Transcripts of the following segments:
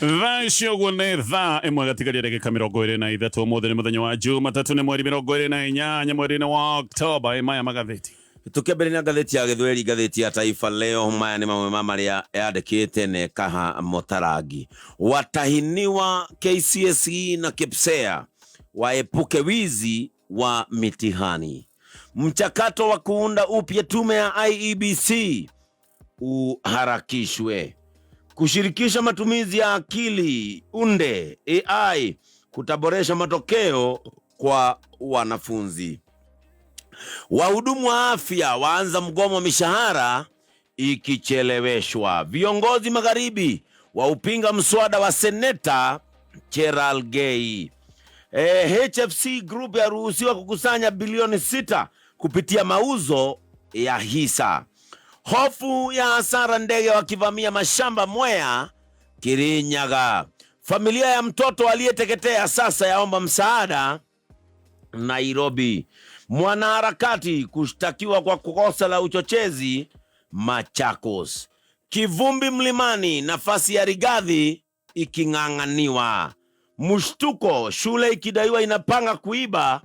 Thaa icio ũguo nĩ thaa ĩmwe gatigaria ndagĩka 23. Ũmũthĩ nĩ mũthenya wa Jumatatũ, nĩ mweri 28 mweri-inĩ wa Oktoba. Ĩ maya magathĩti. Tũkĩambĩrĩria na ngathĩti ya Gĩthweri, ngathĩti ya Taifa Leo, maya nĩ mamwe ma marĩa yandĩkĩte na ĩkaha mũtarangi. Watahiniwa KCSE na KPSEA waepuke wizi wa mitihani. Mchakato wa kuunda upya tume ya IEBC uharakishwe. Kushirikisha matumizi ya akili unde AI kutaboresha matokeo kwa wanafunzi. Wahudumu wa afya waanza mgomo wa mishahara ikicheleweshwa. Viongozi magharibi waupinga mswada wa seneta Cherargei. HFC Group yaruhusiwa kukusanya bilioni 6 kupitia mauzo ya hisa. Hofu ya hasara ndege wakivamia mashamba Mwea, Kirinyaga. Familia ya mtoto aliyeteketea sasa yaomba msaada Nairobi. Mwanaharakati kushtakiwa kwa kosa la uchochezi Machakos. Kivumbi mlimani, nafasi ya Rigathi iking'ang'aniwa. Mshtuko, shule ikidaiwa inapanga kuiba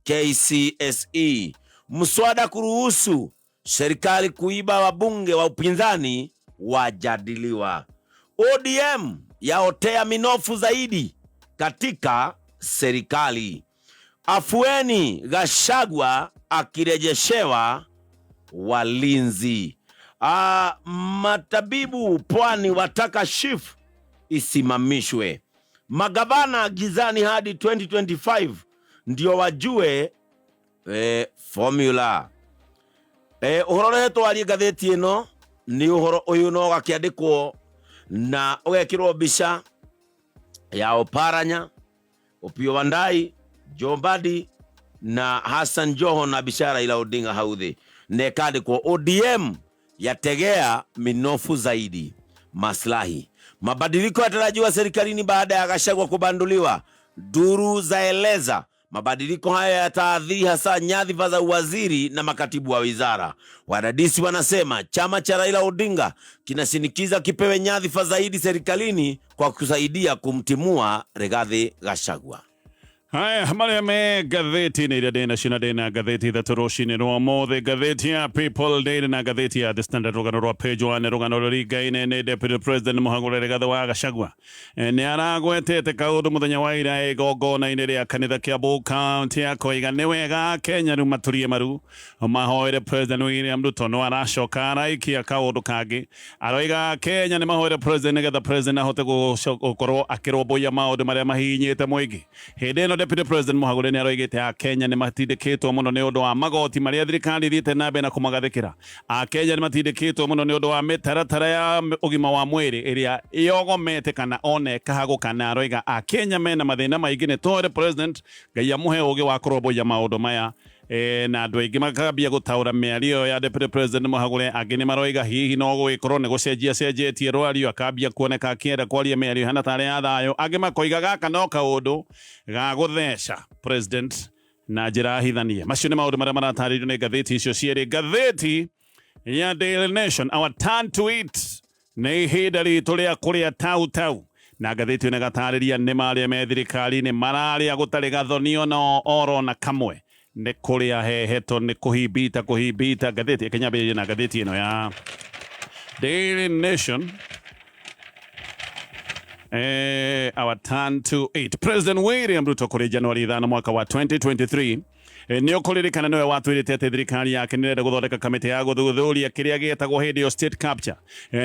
KCSE. Mswada kuruhusu serikali kuiba wabunge wa upinzani wajadiliwa. ODM yaotea minofu zaidi katika serikali. Afueni Gachagua akirejeshewa walinzi. Matabibu pwani wataka SHIF isimamishwe. Magavana gizani hadi 2025 ndio wajue formula. Ũhoro ũrĩa twarie ngathĩti ĩno nĩ ũhoro ũyũ no ũgakĩandĩkwo na ũgekĩrwo mbica ya Oparanya, Opiyo Wandayi, Joe Mbadi na Hassan Joho na mbica ya Raila Odinga hau thĩ, na ĩkandĩkwo ODM yategea minofu zaidi maslahi. Mabadiliko yatarajiwa serikalini baada ya Gachagua kubanduliwa. Duru zaeleza mabadiliko haya yataathiri hasa nyadhifa za uwaziri na makatibu wa wizara. Wadadisi wanasema chama cha Raila Odinga kinashinikiza kipewe nyadhifa zaidi serikalini kwa kusaidia kumtimua Rigathi Gachagua. Haya marĩa me ngathĩti-inĩ iria ndĩ nacio, na ndĩ na ngathĩti ithatũ rũcinĩ rwa ũmũthĩ: ngathĩti ya People Daily na ngathĩti ya The Standard. Rũgano rwa page 1, rũgano rũringaine nĩ Deputy President Mũhagũre Rigathĩ wa Gachagua. Nĩ aragwetete kaũndũ mũthenya wa ira igongona-inĩ rĩa kanitha Kiambu County, akoiga nĩ wega Kenya rĩu maturie maru mahoere President William Ruto. No aracoka araikia kaũndũ kangĩ, aroiga Kenya nĩ mahoere president nĩgetha president ahote gũkorwo akĩrũmbũiya maũndũ marĩa mahihinyĩte mũingĩ. Hĩndĩ ĩno Deputy President Mũhagũre nĩ aroigĩte a Kenya nĩ matindĩkĩtwo mũno nĩ ũndũ wa magoti marĩa thirikari ĩthiĩte na mbere na kũmagathĩkĩra. A Kenya nĩ matindĩkĩtwo mũno nĩ ũndũ wa mĩtaratara ya ũgima wa mwĩrĩ ĩrĩa yogomete kana ona ĩkahagũka, na aroiga a Kenya mena mathĩna maingĩ, nĩ tũhoere president Ngai amũhe ũgĩ wa kũrũmbũiya maũndũ maya. Na andũ aingĩ makambia gũtaũra mĩario ĩyo ya Deputy President Mũhagũre. Angĩ nĩ maroiga hihi no gũgĩkorwo nĩ gũcenjia cenjetie rwario, akambia kuoneka akĩenda kwaria mĩario ĩhana tarĩ ya thayũ. Angĩ makoiga gaka no kaũndũ ga gũtheca president na njĩra hithanie. Macio nĩ maũndũ marĩa maratarĩrio nĩ ngathĩti icio cierĩ. Ngathĩti ya Daily Nation, our turn to eat, nĩ ihinda ritũ rĩa kũrĩa tau tau, na ngathĩti ĩno ĩgatarĩria nĩ marĩa me thirikari-inĩ mararĩa gũtarĩ gathoni ona oro na kamwe, nĩ kũrĩa heheto, nĩ kũhimbita kũhimbita. Ngathĩti ĩkĩnyambĩrĩria na ngathĩti ĩno ya Daily Nation. Our turn to eat. President William Ruto kũrĩ Januari 5 mwaka wa 2023, nĩ ũkũririkana nĩwe watwĩrĩte atĩ thirikari yake nĩ ĩrenda gũthondeka kamĩtĩ ya gũthuthuria kĩrĩa gĩetagwo hĩndĩ ĩyo state capture.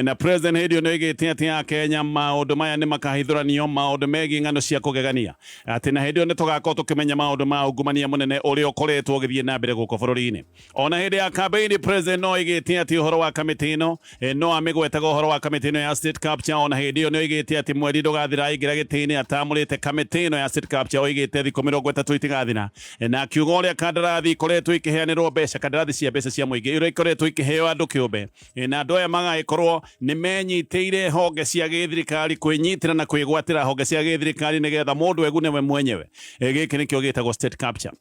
Na president hĩndĩ ĩyo nĩ oigĩte atĩ ya Kenya maũndũ maya nĩ makahithũranio, maũndũ megiĩ ng'ano cia kũgegania, atĩ na hĩndĩ ĩyo nĩ tũgakorwo tũkĩmenya maũndũ ma ungumania mũnene ũrĩa ũkoretwo ũgĩthiĩ na mbere gũkũ bũrũri-inĩ. Ona hĩndĩ ya campaign president no oigĩte atĩ ũhoro wa kamĩtĩ ĩno, no amĩgwetaga ũhoro wa kamĩtĩ ĩno ya state capture. Ona hĩndĩ ĩyo nĩ oigĩte atĩ mweri ndũgathira aingĩra gĩtĩ-inĩ atamũrĩte kamĩtĩ ĩno ya state capture. Oigĩte thikũ 30 itigathira, na akiuga ũrĩa kandarathi ikoretwo ikĩheanĩrwo mbeca, kandarathi cia mbeca cia mũingĩ iria ikoretwo ikĩheo andũ kĩũmbe, na andũ aya magagĩkorwo nĩ menyitĩire honge cia gĩthirikari, kwĩnyitĩra na kwĩgwatĩra honge cia gĩthirikari nĩgetha mũndũ egune we mwenyewe. Gĩkĩ nĩkĩo gĩtagwo state capture.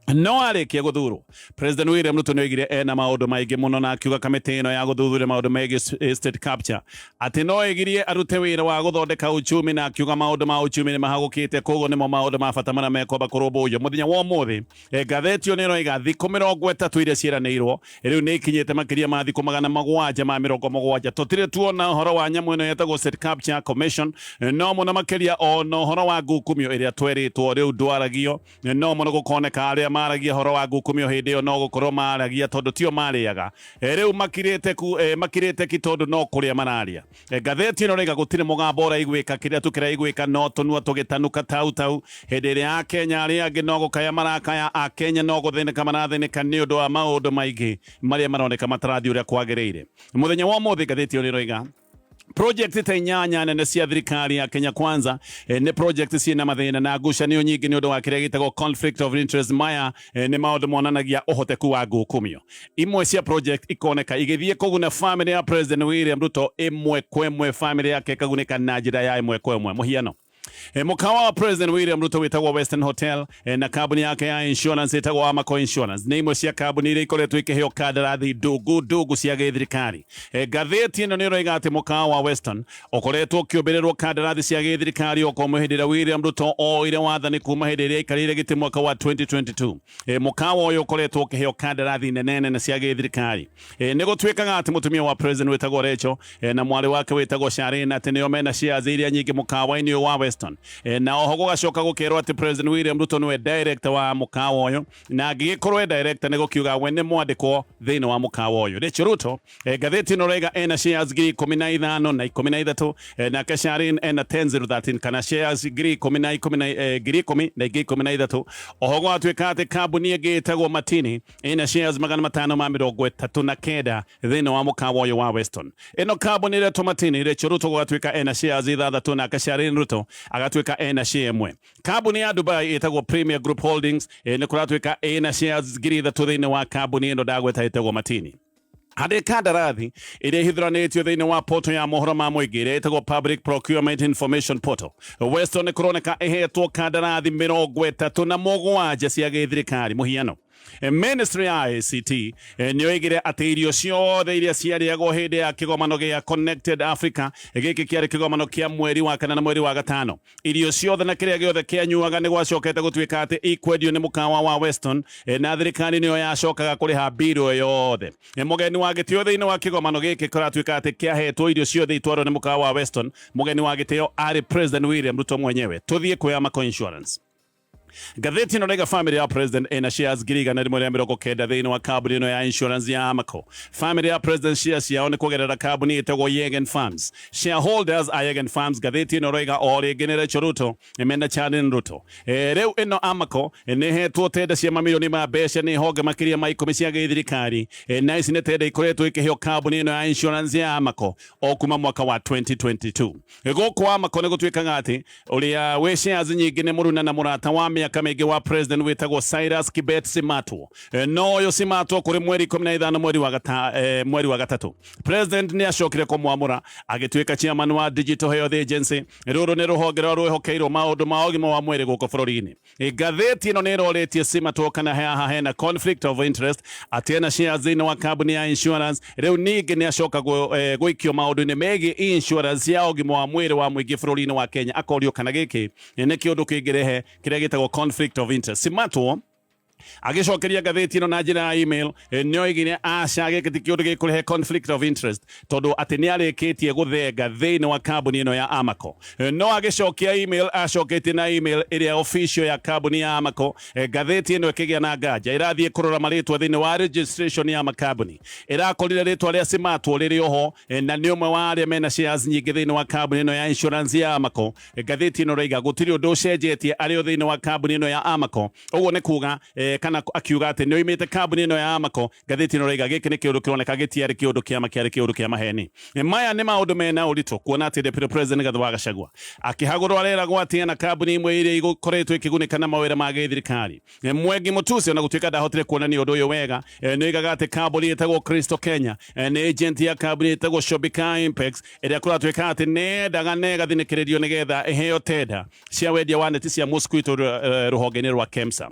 No arĩkia gũthurwo, President William Ruto nĩoigire ena maũndũ maingĩ mũno na akiuga kamĩtĩ ĩno ya gũthuthuria maũndũ megiĩ state capture atĩ no ĩgirie arute wĩra wa gũthondeka uchumi, na akiuga maũndũ ma uchumi nĩ mahagũkĩte, koguo nĩmo maũndũ ma bata marĩa mekwamba kũrũmbũiyo mũthenya wa ũmũthĩ. Ngathĩti ĩyo nĩ ĩroiga thikũ 30 iria ciĩranĩirwo rĩu nĩ ikinyĩte makĩria ma thikũ 770. Tũtirĩ tuona ũhoro wa nyamũ ĩno yetagwo State Capture Commission, no mũno makĩria ona ũhoro wa ngukumio ĩrĩa twerĩtwo rĩu ndwaragio, no mũno gũkoneka arĩa maragia ũhoro wa ngukumio hĩndĩ ĩyo no gũkorwo maragia tondũ tio marĩaga. Rĩu makirĩte ku makirĩte ki tondũ no kũrĩa mararia. Ngathĩti ĩno rĩga gũtirĩ mũgambo ũraiguĩka, kĩrĩa tu kĩraiguĩka no tũnua tũgĩtanuka tau tau hĩndĩ ĩrĩa Akenya arĩa angĩ no gũkaya marakaya. Akenya no gũthĩnĩka marathĩnĩka nĩ ũndũ wa maũndũ maingĩ marĩa maroneka matarathiĩ ũrĩa kwagĩrĩire. Mũthenya wa ũmũthĩ ngathĩti ĩyo nĩ ĩroiga project ta inyanya nene cia thirikari ya Kenya Kwanza nĩ project ciĩna mathĩna na ngucanio nyingĩ nĩ ũndũ wa kĩrĩa gĩtagwo conflict of interest. Maya nĩ maũndũ monanagia ũhoteku wa ngukumio. Imwe cia project ikoneka igĩthiĩ kũguna family ya President William Ruto ĩmwe kwa ĩmwe, family yake ĩkagunĩka na njĩra ya ĩmwe kwa ĩmwe. Mũhiano, mũkawa wa President William Ruto wĩtagwo Western Hotel na kambuni yake ya insurance ĩtagwo Amaco Insurance nĩ imwe cia kambuni iria ikoretwo ikĩheo kandarathi ndungu ndungu cia gĩthirikari. Ngathĩti ĩno nĩ ĩroiga atĩ mũkawa wa Western ũkoretwo ũkĩũmbĩrĩrwo kandarathi cia gĩthirikari o kuma hĩndĩ ĩrĩa William Ruto oire wathani, kuma hĩndĩ ĩrĩa aikarĩire gĩtĩ mwaka wa 2022. Mũkawa ũyũ ũkoretwo ũkĩheo kandarathi nene nene cia gĩthirikari. Nĩ gũtuĩkaga atĩ mũtumia wa president wĩtagwo Rachel na mwarĩ wake wĩtagwo Charlene atĩ nĩo mena shares iria nyingĩ mũkawa-inĩ ũyũ wa Weston. Na oho gũgacoka gũkerwo atĩ President William Ruto nĩwe director wa mũkawa ũyũ, na angĩgĩkorwo e director nĩ gũkiuga we nĩ mwandĩkwo thĩinĩ wa mũkawa ũyũ. Rachel Ruto, ngathĩti ĩno raiga ena shares 15,000 na 13, nake Charlene ena 10013 kana shares 10,000 na ikũmi na 10,000 na ingĩ 13. Oho gwatuĩka atĩ kambuni ĩngĩ ĩtagwo Martini ĩna shares 539 thĩinĩ wa mũkawa ũyũ wa Weston. Ĩno kambuni ĩretwo Martini, Rachel Ruto gũgatuĩka ena shares ithathatũ, nake Charlene Ruto agatuĩka ena share ĩmwe. Kambuni ya Dubai ĩtagwo Premier Group Holdings nĩ kũratuĩka ĩna shares 3,000 thĩinĩ wa kambuni ĩno ndagweta ĩtagwo Martini. Harĩ kandarathi ĩrĩa ĩhithũranĩtio thĩinĩ wa portal ya mohoro ma mũingĩ ĩrĩa ĩtagwo Public Procurement Information Portal, Weston nĩ kũroneka ĩhetwo kandarathi 37 cia gĩthirikari. Mũhiano, Ministry ya ICT nĩ oigire atĩ irio ciothe iria ciarĩagwo hĩndĩ ya kĩgomano gĩa Connected Africa, gĩkĩ kĩarĩ kĩgomano kĩa mweri wa kana na mweri wa gatano, irio ciothe na kĩrĩa gĩothe kĩanyuaga nĩ gwacokete gũtuĩka atĩ ikwendio nĩ mũkawa wa Weston, na thirikari nĩyo yacokaga kũrĩha mbirũ yothe. Mũgeni wa gĩtĩo thĩinĩ wa kĩgomano gĩkĩ kũratuĩka atĩ kĩahetwo irio ciothe itwarwo nĩ mũkawa wa Weston. Mũgeni wa gĩtĩo arĩ President William Ruto mwenyewe. Tũthiĩ kwĩ Amaco Insurance. Ngathĩti ĩno raiga family ya president ĩna shares 190,000 thĩinĩ wa kambuni ĩno ya insurance ya Amaco. Family ya president shares ciao nĩ kũgerera kambuni ĩtagwo Yegen Farms. Shareholders a Yegen Farms, ngathĩti ĩno raiga o rĩngĩ nĩ Rachel Ruto mena Charlene Ruto. Rĩu ĩno Amaco nĩ ĩhetwo tenda cia mamirioni ma mbeca nĩ honge makĩria ma 10 cia gĩthirikari, na ici nĩ tenda ikoretwo ikĩheo kambuni ĩno ya insurance ya Amaco o kuma mwaka wa 2022. Gũkũ Amaco nĩ gũtuĩkaga atĩ ũrĩa wĩ shares nyingĩ nĩ mũruna na mũrata wa mĩaka mĩingĩ wa president wĩtagwo Cyrus Kibet Simatwo. No ũyũ Simatwo kũrĩ mweri 15 mweri wa gatatũ president nĩ acokire kũmwamũra agĩtuĩka chairman wa Digital Health Agency. Rũrũ nĩ rũhonge rũrĩa rwĩhokeirwo maũndũ ma ũgima wa mwĩrĩ gũkũ bũrũri-inĩ. Ngathĩti ĩno nĩ ĩrorĩtie Simatwo kana haha hena conflict of interest, atĩ ena shares thĩinĩ wa kambuni ya insurance. Rĩu ningĩ nĩ acoka gũikio maũndũ-inĩ megiĩ insurance ya ũgima wa mwĩrĩ wa mũingĩ bũrũri-inĩ wa Kenya, akorio kana gĩkĩ nĩ kĩũndũ kĩngĩrehe kĩrĩa gĩtagwo conflict of interest. Simatwo agĩcokeria ngathĩti ĩno na njĩra ya email nĩ oigire aca, gĩkĩ ti kĩũndũ gĩkũrehe conflict of interest tondũ atĩ nĩ arĩkĩtie gũthenga thĩinĩ wa kambuni ĩno ya Amaco. No agĩcokia email acoketie na email ĩrĩa official ya kambuni ya Amaco. Ngathĩti ĩno ĩkĩgĩa na nganja, ĩrathiĩ kũrora marĩtwa thĩinĩ wa registration ya makambuni, ĩrakorire rĩtwa rĩa Simatwo rĩrĩ oho, na nĩ ũmwe wa arĩa mena shares nyingĩ thĩinĩ wa kambuni ĩno ya insurance ya Amaco. Ngathĩti ĩno raiga gũtirĩ ũndũ ũcenjetie arĩ o thĩinĩ wa kambuni ĩno ya Amaco, ũguo nĩ kuga kana akiuga atĩ nĩ oimĩte kambuni ĩno ya Amaco. Ngathĩti ĩno raiga gĩkĩ nĩ kĩũndũ kĩroneka gĩtiarĩ kĩũndũ kĩama, kĩarĩ kĩũndũ kĩa maheni. Maya nĩ maũndũ mena ũritũ kuona atĩ Deputy President Rigathi wa Gachagua akĩhagũrwo areragwo atĩ ena kambuni imwe iria ikoretwo ikĩgunĩka na mawĩra ma gĩthirikari. Mwengi Mũtuse, ona gũtuĩka ndahotire kuonania ũndũ ũyũ wega, nĩ oigaga atĩ kambuni ĩtagwo Crystal Kenya nĩ agent ya kambuni ĩtagwo Shobika Impex ĩrĩa kũratuĩka atĩ nĩ yendaga na ĩgathinĩkĩrĩrio nĩgetha ĩheo tenda cia wendia wa neti cia mosquito rũhonge-inĩ rwa KEMSA.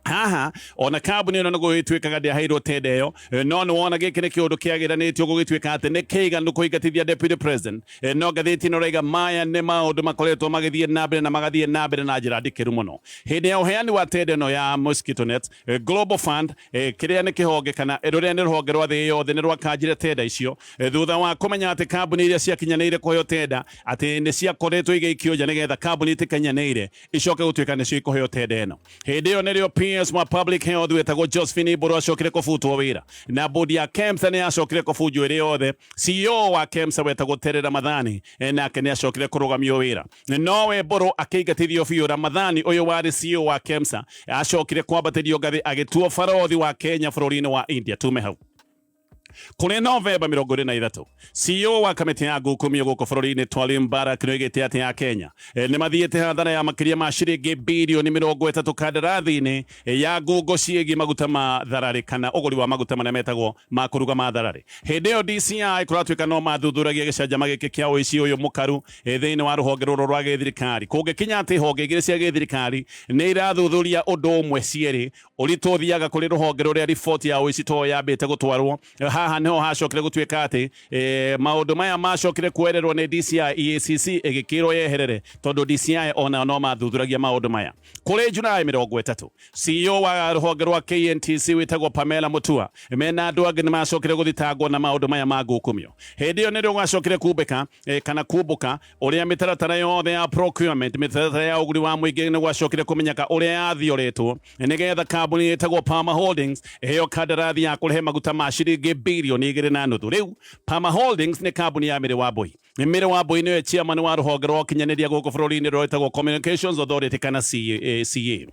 Haha ona kambuni ĩno nĩguo ĩtuĩkaga ndĩaheirwo tenda ĩyo, no nĩ wona gĩkĩ nĩ kĩũndũ kĩagĩranĩtio gũgĩtuĩka atĩ nĩ kĩiganu kũingatithia deputy president. No ngathĩti ĩno ĩraiga maya nĩ maũndũ makoretwo magĩthiĩ na mbere na magathiĩ na mbere na njĩra ndikĩru mũno. Hĩndĩ ya ũheani wa tenda ĩno ya mosquito net, Global Fund, kĩrĩa nĩ kĩhonge kana rũrĩa nĩ rũhonge rwa thĩ yothe nĩ rwakanjire tenda icio thutha wa kũmenya atĩ kambuni iria ciakinyanĩire kũheo tenda atĩ nĩ ciakoretwo igĩikio nja nĩgetha kambuni itikinyanĩire icoke gũtuĩka nĩcio ikũheo tenda ĩno. Hĩndĩ ĩyo nĩrĩo PS wa Public Health wetagwo Josephine Mburu acokire kũbutwo wĩra na bodi ya KEMSA nĩ yacokire kũbunjwo ĩrĩ yothe. CEO wa KEMSA wetagwo Tere Ramadhani nake nĩ acokire kũrũgamio wĩra, nowe Mburu akĩingatithio biũ. Ramadhani ũyũ warĩ CEO wa KEMSA acokire kwambatĩrio ngathĩ agĩtuo barothi wa Kenya bũrũri-inĩ wa India. Tume hau kũrĩ Novemba 23, CEO wa kamĩtĩ ya ngukumio gũkũ bũrũri-inĩ Twalib Mbarak nĩoigĩte atĩ ya Kenya nĩ mathiĩte hathara ya makĩria ma ciringi birioni 30 kandarathi-inĩ ya ngungo ciĩgiĩ maguta ma thararĩ kana ũgũri wa maguta marĩa metagwo ma kũruga ma thararĩ. Hĩndĩ ĩyo DCI kũratuĩka no mathuthuragia gĩcanjama gĩkĩ kĩa ũici ũyũ mũkaru thĩinĩ wa rũhonge rũrũ rwa gĩthirikari. Kũngĩkinya atĩ honge igĩrĩ cia gĩthirikari nĩ irathuthuria ũndũ ũmwe cierĩ, ũritũ ũthiaga kũrĩ rũhonge rũrĩa riboti ya ũici to yambĩte gũtwarwo. Haha nĩho hacokire gũtuĩka atĩ maũndũ maya macokire kuoererwo nĩ DCI, EACC ĩgĩkĩrwo yeherere tondũ DCI onao no mathuthuragia maũndũ maya. Kũrĩ Julai 30, CEO wa rũhonge rwa KNTC wĩtagwo Pamela Mutua mena andũ angĩ nĩ macokire gũthitangwo na maũndũ maya ma ngukumio. Hĩndĩ ĩyo nĩrĩo gwacokire kumbĩka kana kumbũka ũrĩa mĩtaratara yothe ya procurement, mĩtaratara ya ũgũri wa mũingĩ nĩ gwacokire kũmenyeka ũrĩa yathioretwo nĩgetha kambuni ĩtagwo Palma Holdings ĩheo kandarathi ya kũrehe maguta ma ciringi birioni 2.5. Rĩu Palma Holdings nĩ kambuni ya Mary Wambui. Mary Wambui nĩwe chairman wa rũhonge rwa ũkinyanĩria gũkũ bũrũri-inĩ rwĩtagwo Communications Authority kana CA.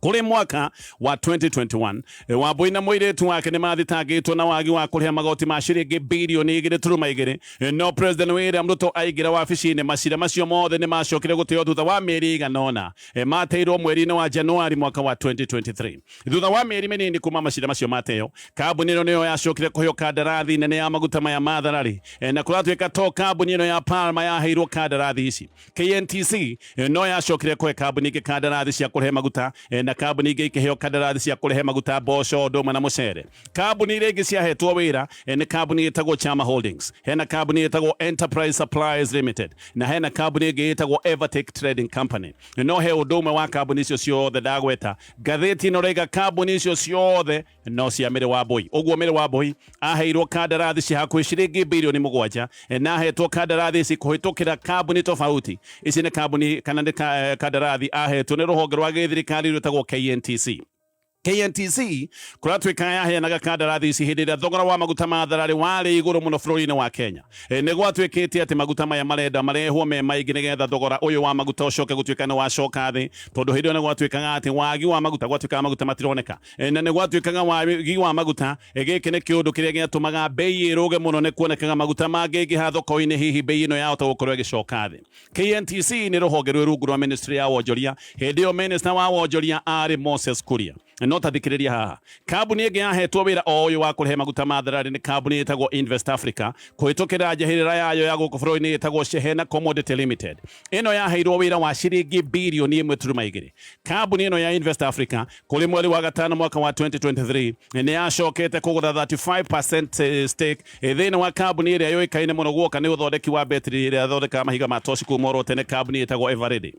Kũrĩ mwaka wa 2021, Wambui na mũirĩtu wake nĩ mathitangĩtwo na wagi wa kũrĩha magoti ma ciringi birioni 2.2. No President William Ruto aingĩra wabici-inĩ, macira macio mothe nĩ macokire gũteo thutha wa mĩeri ĩigana ũna. Mateirwo mweri-inĩ wa Januari mwaka wa 2023. Thutha wa mĩeri mĩnini kuma macira macio mateo, kambuni ĩno nĩyo yacokire kũheo kandarathi nene ya maguta maya ma thararĩ, na kũratuĩka to kambuni ĩno ya Palma yaheirwo kandarathi ici. KNTC no yacokire kũhe kambuni ingĩ kandarathi cia kũrehe maguta, na kambuni ingĩ ikĩheo kandarathi cia kũrehe maguta, mboco, ũndũ ũmwe na mũcere. Kambuni iria ingĩ ciahetwo wĩra nĩ kambuni ĩtagwo Chama Holdings, hena kambuni ĩtagwo Enterprise Supplies Limited, na hena kambuni ĩngĩ ĩtagwo Evertech Trading Company. No he ũndũ ũmwe wa kambuni icio ciothe ndagweta, ngathĩti ĩno ĩraiga kambuni icio ciothe no cia Mary Wambui. Ũguo Mary Wambui aheirwo kandarathi cia hakuhĩ ciringi birioni 7, na ahetwo kandarathi ici kũhĩtũkĩra kambuni tofauti. Ici nĩ kambuni kana nĩ kandarathi ahetwo nĩ rũhonge rwa gĩthirikari rwĩtagwo KNTC. KNTC kũratuĩka yaheanaga kandarathi ici hĩndĩ ĩrĩa thogora wa maguta ma thararĩ warĩ igũrũ mũno bũrũri-inĩ wa Kenya. Nĩ gwatuĩkĩte atĩ maguta maya marenda marehwo me maingĩ nĩgetha thogora ũyũ wa maguta ũcoke gũtuĩka nĩ wacoka thĩ, tondũ hĩndĩ ĩyo nĩ gwatuĩkaga atĩ wagi wa maguta, gwatuĩkaga maguta matironeka, na nĩ gwatuĩkaga wagi wa maguta. Gĩkĩ nĩ kĩũndũ kĩrĩa gĩatũmaga bei ĩrũge mũno, nĩ kuonekaga maguta mangĩingĩha thoko-inĩ hihi bei ĩno yahota gũkorwo ĩgĩcoka thĩ. KNTC nĩ rũhonge rwĩ rungu rwa ministry ya wonjoria. Hĩndĩ ĩyo minister wa wonjoria arĩ Moses Kuria. No ta thikĩrĩria haha, kambuni ĩngĩ yahetwo wĩra o ũyũ wa kũrehe maguta ma thararĩ nĩ kambuni ĩtagwo Invest Africa kũhĩtũkĩra njahĩrĩra yayo ya gũkũ bũrũri-inĩ ĩtagwo Shehena Commodity Limited. Ĩno yaheirwo wĩra wa ciringi birioni 1.2. Kambuni ĩno ya Invest Africa kũrĩ mweri wa gatano mwaka wa 2023 nĩ yacokete kũgũra 35% stake thĩinĩ wa kambuni ĩrĩa yũĩkaine mũno guoka nĩ ũthondeki wa betri ĩrĩa ĩthondekaga mahiga ma toci kuma oro tene, kambuni ĩtagwo Eveready.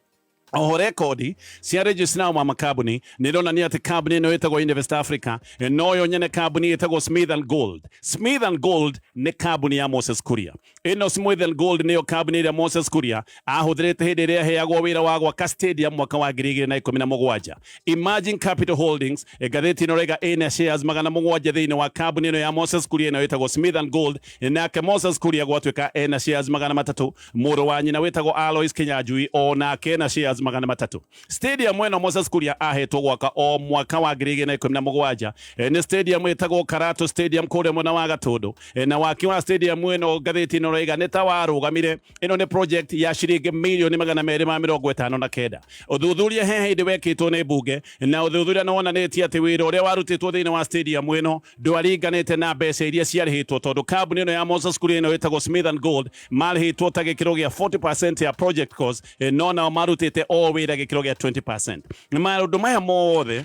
Oho rekondi cia registrar wa makambuni nĩ ironania atĩ kambuni ĩno ĩtagwo Invest Africa noyo nyene kambuni ĩtagwo Smith and Gold. Smith and Gold nĩ kambuni ya Moses Kuria. Ĩno Smith and Gold nĩyo kambuni ĩrĩa Moses Kuria ahũthĩrĩte hĩndĩ ĩrĩa aheagwo wĩra wa gwaka stadium mwaka wa 2017. Imagine Capital Holdings, ngathĩti ĩno ĩraiga ĩna shares 700 thĩinĩ wa kambuni ĩno ya Moses Kuria ĩno ĩtagwo Smith and Gold, nake Moses Kuria gwatuĩka ena shares 300. Mũrũ wa nyina wĩtagwo Alois Kinyanjui o nake ena shares 300. Stadium ĩno Moses Kuria ahetwo gwaka o mwaka wa 2017 nĩ stadium ĩtagwo Karatu Stadium kũrĩa mwena wa Gatũndũ, na waki wa stadium ĩno ngathĩti ĩno ĩraiga nĩ ta warũgamire. Ĩno nĩ project ya ciringi mirioni 259. Ũthuthuria he hĩndĩ wekĩtwo nĩ mbunge, na ũthuthuria nĩ wonanĩtie atĩ wĩra ũrĩa warutĩtwo thĩinĩ wa stadium ĩno ndwaringanĩte na mbeca iria ciarĩhĩtwo, tondũ kambuni ĩno ya Moses Kuria ĩno ĩtagwo Smith and Gold marĩhĩtwo ta gĩkĩro gĩa 40% ya project cost, no nao marutĩte o wĩra gĩkĩro gĩa 20%. Maũndũ maya mothe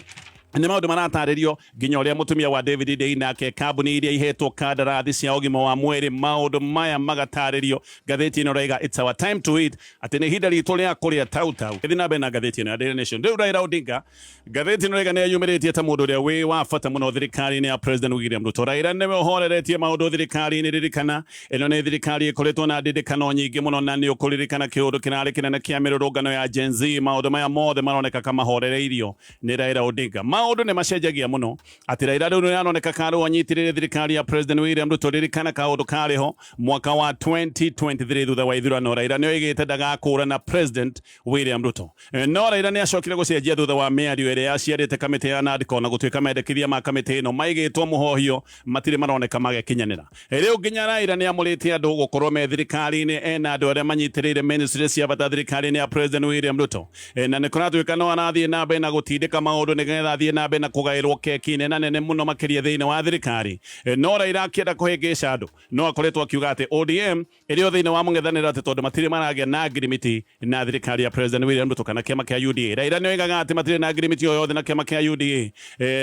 Nĩ maũndũ maratarĩrio nginya ũrĩa mũtumia wa David Ndei nake kambuni iria ihetwo kandarathi cia ũgima wa mwĩrĩ. Maũndũ maya magatarĩrio ngathĩti ĩno raiga it's our time to eat, atĩ nĩ ihinda ritũ rĩa kũrĩa tau tau. Gĩthiĩ na mbere na ngathĩti ĩno ya Daily Nation. Rĩu Raila Odinga, ngathĩti ĩno raiga nĩ eyumĩrĩtie ta mũndũ ũrĩa wĩ wa bata mũno thirikari-inĩ ya President William Ruto. Raila nĩwe ũhoreretie maũndũ thirikari-inĩ. Ririkana ĩno nĩ thirikari ĩkoretwo na ndindĩkano nyingĩ mũno, na nĩ ũkũririkana kĩũndũ kĩrarĩ kĩnene kĩa mĩrũrũngano ya Gen Z. Maũndũ maya mothe maroneka kamahorereirio nĩ Raila Odinga. Maũndũ nĩ macenjagia mũno, atĩ Raila rĩu nĩ aroneka karũ anyitĩrĩire thirikari ya President William Ruto. Ririkana kaũndũ karĩ ho mwaka wa 2023 thutha wa ithurano, Raila nĩ oigĩte ndagakũra na President William Ruto. No Raila nĩ acokire gũcenjia thutha wa mĩario ĩrĩa yaciarĩte kamĩtĩ ya NADCO, na gũtuĩka mendekithia ma kamĩtĩ ĩno maigĩtwo mũhohio matirĩ maroneka magĩkinyanĩra. Rĩu nginya Raila nĩ amũrĩte andũ gũkorwo me thirikari-inĩ, ena andũ arĩa manyitĩrĩire ministry cia bata thirikari-inĩ ya President William Ruto. Na nĩ kũratuĩka no arathiĩ na mbere na gũtindĩka maũndũ nĩgetha athiĩ na mbere na kũgaĩrwo keki nene nene mũno makĩria thĩinĩ wa thirikari. No Raila akĩenda kũhĩngĩca andũ, no akoretwo akiuga atĩ ODM ĩrĩ o thĩinĩ wa mũng'ethanĩro, atĩ tondũ matirĩ maragĩa na ngirimiti na thirikari ya President William Ruto kana kĩama kĩa UDA. Raila nĩ oigaga atĩ matirĩ na ngirimiti o yothe na kĩama kĩa UDA.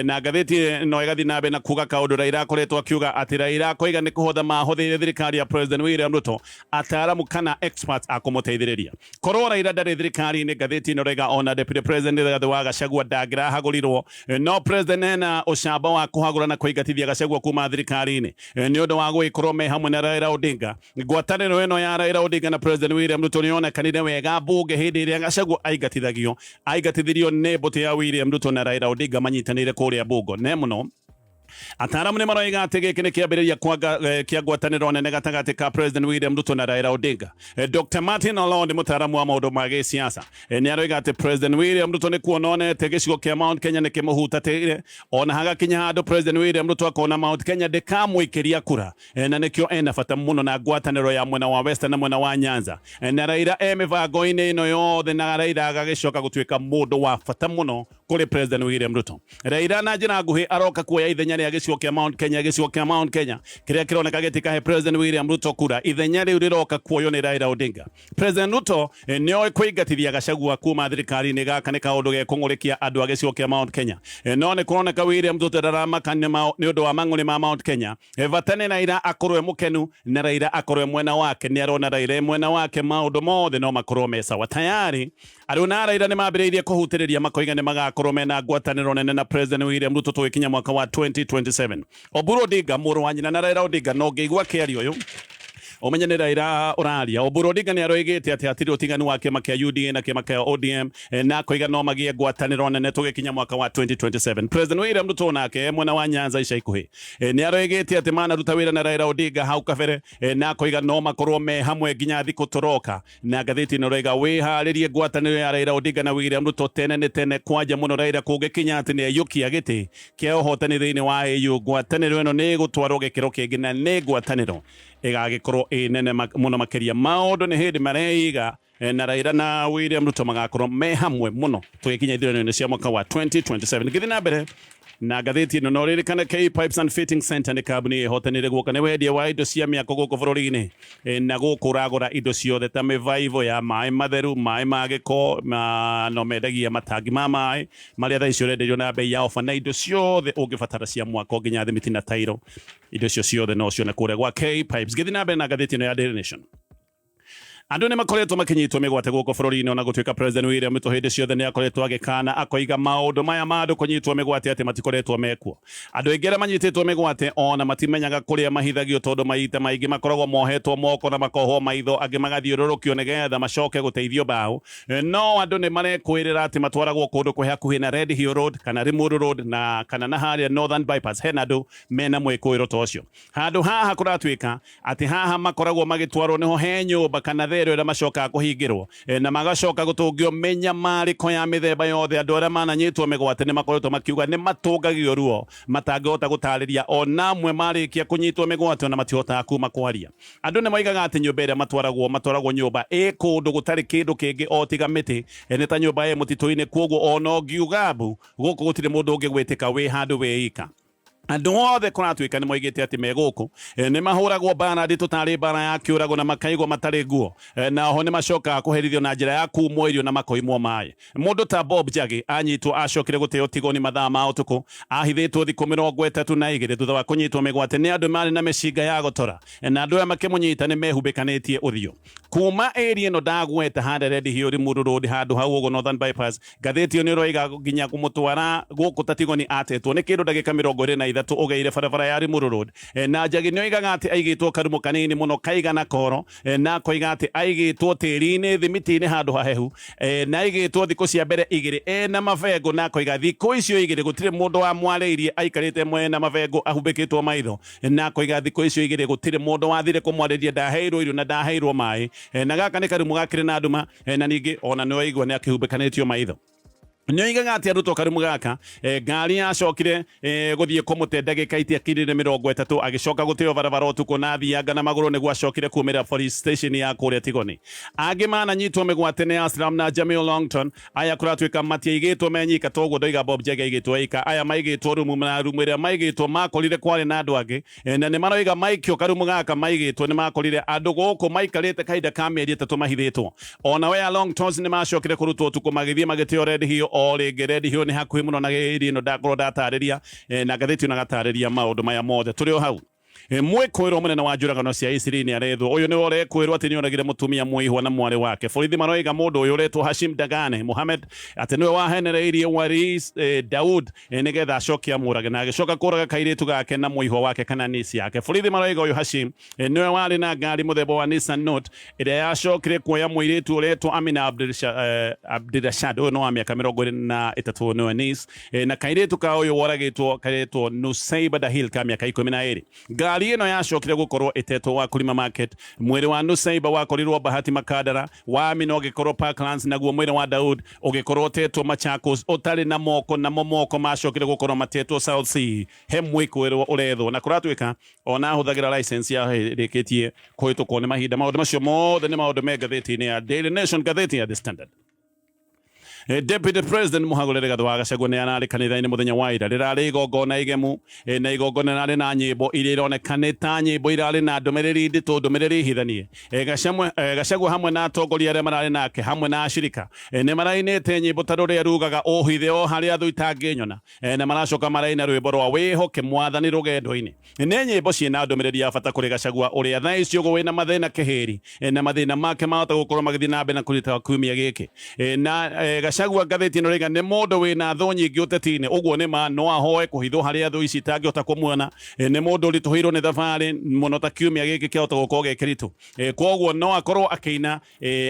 Na ngathĩti ĩno ĩgathiĩ na mbere na kuga kaũndũ Raila akoretwo akiuga, atĩ Raila akoiga nĩ kũhotha mahũthĩire thirikari ya President William Ruto ataaramu kana experts a kũmũteithĩrĩria. Korwo Raila ndarĩ thirikari-inĩ, ngathĩti ĩno raiga ona Deputy President Rigathi wa Gachagua ndangĩrahagũrirwo. No President ena ũcamba wa kũhagũra na kũingatithia Gachagua kuma thirikari-inĩ nĩ ũndũ wa gũgĩkorwo me hamwe na Raila Odinga. Ngwatanĩro ĩno ya Raila Odinga na President William Ruto nĩyonekanire wega mbunge hĩndĩ ĩrĩa Gachagua aingatithagio. Aingatithirio nĩ mbũtũ ya William Ruto na Raila Odinga manyitanĩire kũrĩa Bungo. Ne mũno ataaramu nĩ maroiga atĩ gĩkĩ nĩ kĩambĩrĩria kĩa ngwatanĩro nene gatagatĩ ka President William Ruto na Raila Odinga. Dr. Martin Olondi, mũtaaramu wa maũndũ ma gĩsiasa, nĩ aroiga atĩ President William Ruto nĩ kuona onete gĩcigo kĩa Mount Kenya nĩ kĩmũhutatĩire, ona hagakinya handũ President William Ruto akona Mount Kenya ndĩkamũikĩria kura, na nĩkĩo ena bata mũno na ngwatanĩro ya mwena wa Western na mwena wa Nyanza. Na Raila e mĩbango-inĩ ĩno yothe, na Raila agagĩcoka gũtuĩka mũndũ wa bata mũno kũrĩ President William Ruto. Raila na njĩra nguhĩ aroka kuoya ithenya rĩa gĩcigo kĩa Mount Kenya, gĩcigo kĩa Mount Kenya kĩrĩa kĩroneka gĩtikahe President William Ruto kura. Ithenya rĩu rĩroka kuoywo nĩ Raila Odinga. President Ruto nĩoĩ kũingatithia Gachagua kuma thirikari-inĩ. Gaka nĩ kaũndũ gekũng'ũrĩkia andũ a gĩcigo kĩa Mount Kenya. No nĩ kũroneka William Ruto ndaramaka nĩ ũndũ wa mang'ũrĩ ma Mount Kenya. Bata nĩ Raila akorwo e mũkenu na Raila akorwo e mwena wake. Nĩ arona Raila e mwena wake maũndũ mothe no makorwo me sawa. Tayari arũ na Raila nĩ mambĩrĩirie kũhutĩrĩria makoiga nĩ magakorwo mena ngwatanĩro nene na President William Ruto tũgĩkinya mwaka wa 2027. Oburu Odinga, mũrũ wa nyina na Raila Odinga, no ngĩigua akĩaria ũyũ ũmenye nĩ Raila ũraria. Oburu Odinga nĩ aroigĩte atĩ hatirĩ ũtiganu wa kĩama kĩa UDA na kĩama kĩa ODM, na akoiga no magĩe ngwatanĩro nene tũgĩkinya mwaka wa 2027. President William Ruto nake e mwena wa Nyanza ica ikuhĩ nĩ aroigĩte atĩ manaruta wĩra na Raila Odinga hau kabere, na akoiga no makorwo me hamwe nginya thikũ tũroka. Na ngathĩti ĩno raiga wĩharĩrie ngwatanĩro ya Raila Odinga na William Ruto tene nĩ tene, kwanja mũno Raila kũngĩkinya atĩ nĩ aiyũkia gĩtĩ kĩa ũhotani thĩinĩ wa AU, ngwatanĩro ĩno nĩ ĩgũtwarwo gĩkĩro kĩngĩ na nĩ ngwatanĩro ĩgagĩkorwo ĩ nene mũno makĩria. Maũndũ nĩ hĩndĩ mareiga, na Raila na William Ruto magakorwo me hamwe mũno tũgĩkinya ithurano-inĩ cia mwaka wa 2027. Ngĩthiĩ na mbere na ngathĩti ĩno, no ririkane K Pipes and Fitting Center nĩ kambuni ĩhotanĩire guoka nĩ wendia wa indo cia mĩako gũkũ bũrũri-inĩ. Na gũkũ ũragũra indo ciothe ta mĩbaibũ ya maĩ matheru, maĩ ma gĩko, no mendagia matangi ma maĩ marĩa thaa ici ũrenderio na bei ya ofa, na indo ciothe ũngĩbatara cia mwako nginya thimiti na tairo. Indo icio ciothe no cione kũrĩa gwa K Pipes. Ngĩthiĩ na mbere na ngathĩti ĩno ya Daily Nation, andũ nĩ makoretwo makinyitwo mĩgwate gũkũ bũrũri-inĩ, ona gũtuĩka President William Ruto hĩndĩ ciothe nĩ akoretwo agĩkana akoiga maũndũ maya ma andũ kũnyitwo mĩgwate atĩ matikoretwo mekuo. Andũ aingĩ arĩa manyitĩtwo mĩgwate ona matimenyaga kũrĩa mahithagio, tondũ maita maingĩ makoragwo mohetwo moko na makohwo maitho, angĩ magathiũrũrũkio nĩgetha macoke gũteithio mbaũ. No andũ nĩ marekwĩrĩra atĩ matwaragwo kũndũ kwĩ hakuhĩ na Red Hill Road kana Limuru Road na kana na harĩa Northern Bypass. Hena andũ mena mwĩkũĩro ta ũcio. Handũ haha kũratuĩka atĩ haha makoragwo magĩtwarwo nĩho he nyũmba kana therũ ĩrĩa macokaga kũhingĩrwo, na magacoka gũtũngio mĩnyamarĩko ya mĩthemba yothe. Andũ arĩa mananyitwo mĩgwate nĩ makoretwo makiuga nĩ matũngagio ruo matangĩhota gũtarĩria, ona amwe marĩkia kũnyitwo mĩgwate ona matihotaga kuma kwaria. Andũ nĩ moigaga atĩ nyũmba ĩrĩa matwaragwo, matwaragwo nyũmba ĩ kũndũ gũtarĩ kĩndũ kĩngĩ o tiga mĩtĩ, nĩ ta nyũmba ĩ mũtitũ-inĩ, kwoguo ona ũngiuga mbu gũkũ gũtirĩ mũndũ ũngĩgwĩtĩka wĩ handũ wĩ ika. Andũ othe kũratuĩka nĩ moigĩte atĩ me gũkũ nĩ mahũragwo mbara nditũ tarĩ mbara ya kĩũrago na makaigwo matarĩ nguo, na oho nĩ macokaga kũherithio na njĩra ya kumwo irio na makoimwo maĩ. Mũndũ ta Bob Njagi anyitwo acokire gũteo Tigoni mathaa ma ũtukũ, ahithĩtwo thikũ 32 thutha wa kũnyitwo mĩgwate nĩ andũ marĩ na mĩcinga ya gotora, na andũ aya makĩmũnyita nĩ mehumbĩkanĩtie ũthiũ. Kuma area ĩno ndagweta harĩa Red Hill Limuru Road handũ hau ũguo Northern Bypass, ngathĩti ĩyo nĩ ĩroiga nginya kũmũtwara gũkũ Tatigoni atetwo nĩ kĩndũ ndagĩka 23 ũgeire barabara ya Limuru Road. Na Njagi nĩ oigaga atĩ aigĩtwo karumu kanini mũno kaigana koro, na akoiga atĩ aigĩtwo tĩri-inĩ thimiti-inĩ handũ hahehu, na aigĩtwo thikũ cia mbere igĩrĩ ena mabengo, na akoiga thikũ icio igĩrĩ gũtirĩ mũndũ wamwarĩirie aikarĩte ena mabengo ahumbĩkĩtwo maitho. Na akoiga thikũ icio igĩrĩ gũtirĩ mũndũ wathire kũmwarĩria, ndaheirwo irio na ndaheirwo maĩ, na gaka nĩ karumu gakĩrĩ na nduma, na ningĩ ona nĩ waigua nĩ akĩhumbĩkanĩtio maitho. Nĩ oigaga atĩ arutwo karumu gaka, ngari yacokire gũthiĩ kũmũte ndagĩka itiakirire 30, agĩcoka gũteo barabara ũtukũ na athianga na magũrũ nĩguo acokire kumĩra police station ya kũrĩa Tigoni. Angĩ mananyitwo mĩgwate nĩ Aslam na Jamil Longton. Aya kũratuĩka matiaigĩtwo me nyika toguo ndoiga Bob Njagi aigĩtwo eika. Aya maigĩtwo rumu na rumu ĩrĩa maigĩtwo makorire kwarĩ na andũ angĩ, na nĩ maroiga maikio karumu gaka maigĩtwo nĩ makorire andũ gũkũ maikarĩte kahinda ka mĩeri 3 mahithĩtwo. Ona we a Longtons nĩ macokire kũrutwo ũtukũ magĩthiĩ magĩteo Red Hill o rĩngĩ. Red Hill nĩ hakuhĩ mũno na area ĩno ndakorwo ndatarĩria, na ngathĩti ĩno ĩgatarĩria maũndũ maya mothe. Tũrĩ o hau. Mwĩkũĩrwo mũnene wa njũragano cia Isiri nĩ arethwo. Ũyũ nĩwe ũrekwĩrwo atĩ nĩoragire mũtumia mũihwa na mwarĩ wake. Borithi maroiga mũndũ ũyũ ũretwo Hashim Dagane Mohamed atĩ nĩwe wahenereirie Waris Daud nĩgetha acoke amũrage na agĩcoka kũraga kairĩtu gake na mũihwa wake kana niece yake. Borithi maroiga ũyũ Hashim nĩwe warĩ na ngari mũthemba wa Nissan Note ĩrĩa yacokire kuoya mũirĩtu ũretwo Amina Abdirashad, ũyũ nĩ wa mĩaka 23, nĩwe niece, na kairĩtu ka ũyũ woragĩtwo karetwo Nusaiba Dahil ka mĩaka 12. Ngari ĩno yacokire gũkorwo ĩtetwo Wakulima Market. Mwĩrĩ wa Nusaiba wakorirwo Bahati Makadara, wa Amina ũgĩkorwo Parklands, naguo mwĩrĩ wa Daud ũgĩkorwo ũtetwo Machakos ũtarĩ na moko, namo moko macokire gũkorwo matetwo South C. He mwĩkũĩrwo ũrethwo na kũratuĩka ona ahũthagĩra license ya rĩkĩtie kũhĩtũkwo nĩ mahinda. Maũndũ macio mothe nĩ maũndũ me ngathĩti-inĩ ya Daily Nation, ngathĩti ya The Standard. Deputy President Mũhagũre Rigathĩ wa Gachagua nĩ ararĩ kanitha-inĩ mũthenya wa ira. Rĩrarĩ igongona igemu, na igongona rĩrarĩ na nyĩmbo iria ironeka nĩ ta nyĩmbo irarĩ na ndũmĩrĩri nditũ, ndũmĩrĩri hithanie. Gachagua hamwe na atongoria arĩa mararĩ nake hamwe na ashirika nĩ marainĩte nyĩmbo ta rũrĩa rugaga ũhithe o harĩa thũ itangĩnyona, na maracoka maraina rwĩmbo rwa wĩhoke mwathani rũgendo-inĩ. Nĩ nyĩmbo ciĩna ndũmĩrĩri ya bata kũrĩ Gachagua ũrĩa thaa ici ũguo wĩna mathĩna kĩhĩri, na mathĩna make mahota gũkorwo magĩthiĩ na mbere na kũritũha kiumia gĩkĩ. Na Gachagua ngathĩti ĩno ĩroiga nĩ mũndũ wĩna thũ nyingĩ ũteti-inĩ, ũguo nĩ ma no ahoe kũhithwo harĩa thũ ici itangĩhota kũmuona. Nĩ mũndũ ũritũhĩirwo nĩ thabarĩ mũno ta kiumia gĩkĩ kĩahota gũkorwo gĩ kĩritũ, kwoguo no akorwo akĩina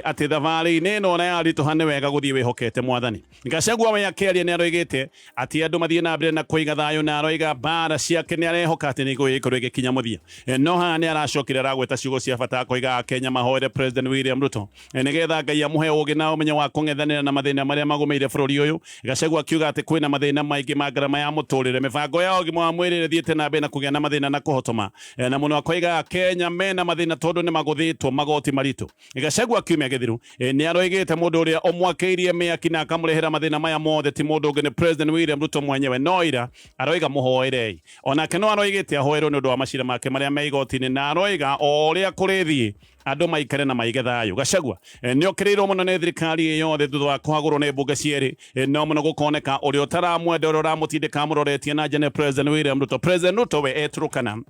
atĩ thabarĩ-inĩ ĩno ona yaritũha nĩ wega gũthiĩ wĩhokete mwathani. Gachagua we akĩaria nĩ aroigĩte atĩ andũ mathiĩ na mbere na kũiga thayũ, na aroiga mbara ciake nĩ arehoka atĩ nĩ igũgĩkorwo igĩkinya mũthia. No haha nĩ aracokire aragweta ciugo cia bata akoiga Akenya mahoere President William Ruto nĩgetha Ngai amũhe ũgĩ na ũmenyo wa kũng'ethanĩra na mathĩna marĩa magũmĩire bũrũri ũyũ. Gachagua akiuga atĩ kwĩna mathĩna maingĩ ma ngarama ya mũtũrĩre, mĩbango ya ũgima wa mwĩrĩ ĩrĩa ĩthiĩte na mbere na kũgĩa na mathĩna na kũhotoma, na mũno akoiga Akenya mena mathĩna tondũ nĩ magũthĩtwo magoti maritũ. Gachagua kiumia gĩthiru nĩ aroigĩte mũndũ ũrĩa ũmwakĩirie mĩaki na akamũrehera mathĩna maya mothe ti mũndũ ũngĩ nĩ President William Ruto mwenyewe, no ira aroiga mũhoerei. Onake no aroigĩte ahoerwo nĩ ũndũ wa macira make marĩa me igoti-inĩ, na aroiga o ũrĩa kũrĩthiĩ andũ maikare na maige thayũ. Gachagua nĩ okĩrĩirwo mũno nĩ thirikari ĩ yothe thutha wa kũhagũrwo nĩ mbunge cierĩ, no mũno gũkoneka ũrĩa ũtaramwenda ũrĩa ũramũtindĩka amũroretie na nja nĩ President William Ruto. President Ruto we etũrũkana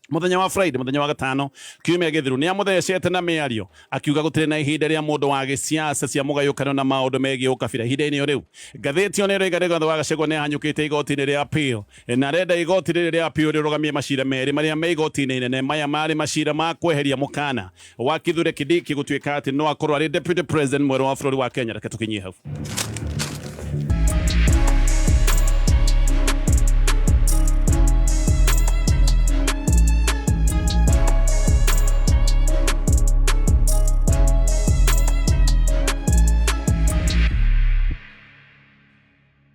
muthenya wa Friday, muthenya wa gatano kiumia githiru, ni amuthecete na miario akiuga gutire na ihinda ria mundu wa giciaca cia mugayukano na maundu megie ukabira ihinda-ini o riu. Ngathĩti ĩyo nĩ ĩroiga Rigathĩ wa Gachagua nĩ ahanyũkĩte igoti-inĩ rĩa appeal, na arenda igoti rĩrĩ rĩa appeal rĩrũgamie macira merĩ marĩa me igoti-inĩ inene. Maya marĩ macira ma kweheria mũkana wa Kithure Kindiki gũtuĩka atĩ no akorwo arĩ deputy president mwerũ wa bũrũri wa Kenya. Reke tũkinyie hau.